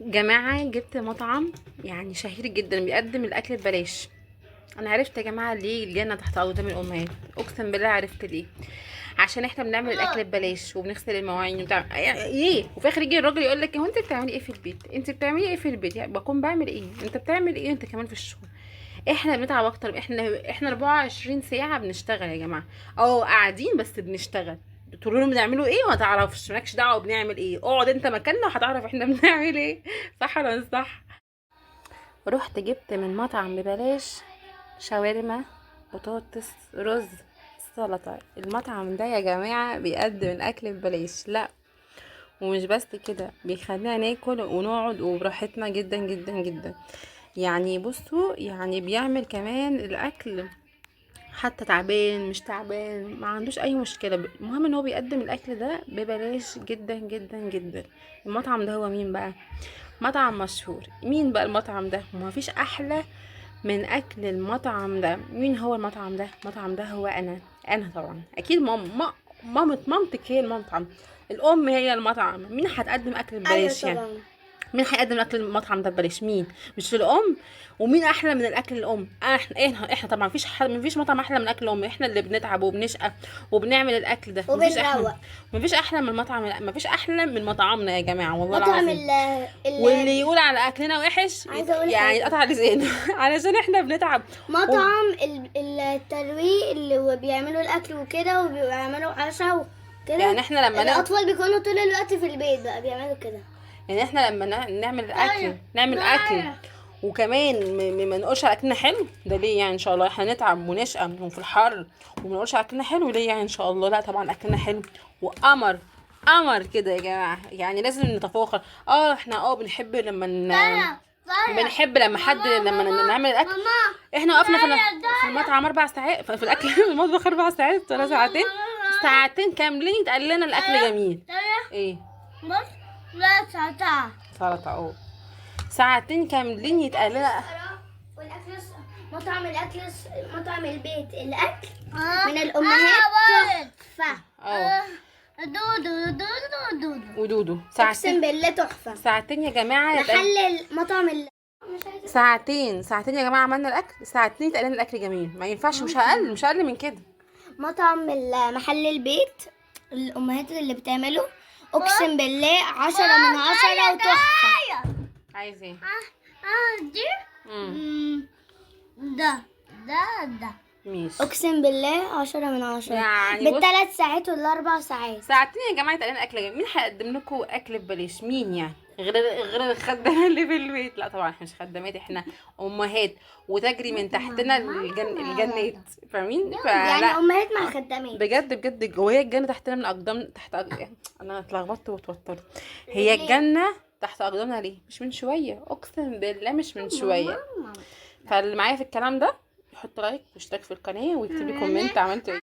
جماعة جبت مطعم يعني شهير جدا بيقدم الاكل ببلاش. انا عرفت يا جماعة ليه الجنة تحت اقدام الامهات، اقسم بالله عرفت ليه. عشان احنا بنعمل الاكل ببلاش وبنغسل المواعين وبتاع ايه، وفي الاخر يجي الراجل يقول لك هو انت بتعملي ايه في البيت؟ انت بتعملي ايه في البيت؟ يعني بكون بعمل ايه؟ انت بتعمل ايه انت كمان في الشغل؟ احنا بنتعب اكتر، احنا 24 ساعة بنشتغل يا جماعة، قاعدين بس بنشتغل. تقول لهم بنعملوا ايه ما تعرفش، مالكش دعوه بنعمل ايه، اقعد انت مكاننا وهتعرف احنا بنعمل ايه، صح ولا مش صح؟ رحت جبت من مطعم ببلاش شاورما، بطاطس، رز، سلطة. المطعم ده يا جماعة بيقدم الأكل ببلاش، لا ومش بس كده، بيخلينا ناكل ونقعد وبراحتنا جدا جدا جدا. يعني بصوا، يعني بيعمل كمان الأكل حتى تعبان مش تعبان، ما عندوش أي مشكلة، المهم إن هو بيقدم الأكل ده ببلاش جدا جدا جدا. المطعم ده هو مين بقى؟ مطعم مشهور. مين بقى المطعم ده؟ ما فيش أحلى من أكل المطعم ده. مين هو المطعم ده؟ المطعم ده هو أنا. أنا طبعا أكيد ماما، مامة مامتك هي المطعم، الأم هي المطعم. مين هتقدم أكل ببلاش ايوه يعني؟ طبعا. مين هيقدم اكل المطعم ده ببلاش؟ مين؟ مش الام؟ ومين احلى من الاكل الام؟ احنا طبعا مفيش حد، مفيش مطعم احلى من اكل الام. احنا اللي بنتعب وبنشقى وبنعمل الاكل ده، مفيش احلى، وبنروق. مفيش احلى من المطعم، مفيش احلى من مطعمنا يا جماعة والله مطعم العظيم. ال واللي يقول على اكلنا وحش عايزة أقول يعني حاجة. يتقطع لسانه علشان احنا بنتعب. مطعم الترويق اللي بيعملوا الاكل وكده، وبيعملوا عشاء وكده. يعني احنا لما الاطفال بيكونوا طول الوقت في البيت بقى بيعملوا كده. يعني احنا لما نعمل الاكل، نعمل اكل وكمان ما نقولش على اكلنا حلو، ده ليه يعني؟ ان شاء الله احنا نتعب ونشقى وفي الحر وما نقولش على اكلنا حلو ليه يعني؟ ان شاء الله. لا طبعا اكلنا حلو وقمر قمر كده يا جماعة، يعني لازم نتفاخر. احنا بنحب لما بنحب لما حد لما نعمل الاكل. احنا وقفنا في المطعم 4 ساعات، في الاكل في المطبخ 4 ساعات ولا ساعتين، ساعتين كاملين يتقال لنا الاكل جميل. ايه؟ بص، لا سلطة. سلطة. ساعتين كاملين يتقال لنا. والاكل مطعم الاكل مطعم البيت الاكل من الامهات تحفة. دودو دودو دودو ودودو. اقسم ساعتين بالله تحفة. ساعتين يا جماعة محل مطعم ساعتين يا جماعة عملنا الاكل، ساعتين اتقال لنا الاكل جميل، ما ينفعش، مش اقل، مش اقل من كده. مطعم محل البيت الامهات اللي بتعمله اقسم بالله 10 من 10 وتحفه. عايز ايه؟ دي ده ده ده ماشي. اقسم بالله 10 من 10 يعني بالثلاث ساعات ولا 4 ساعات. ساعتين يا جماعة اتقال لنا اكل جميل. مين هيقدم لكم اكل ببلاش؟ مين يعني؟ غير الخدامة اللي في البيت؟ لا طبعا احنا مش خدامات، احنا امهات وتجري من تحتنا الجنات، فاهمين؟ يعني امهات مع خدامات بجد بجد. وهي الجنة تحتنا من اقدام تحت انا اتلخبطت واتوترت. هي الجنة تحت اقدامنا ليه؟ مش من شوية، اقسم بالله مش من شوية. فاللي معايا في الكلام ده يحط like ويشترك في القناة ويكتب لي comment عملتوا ايه.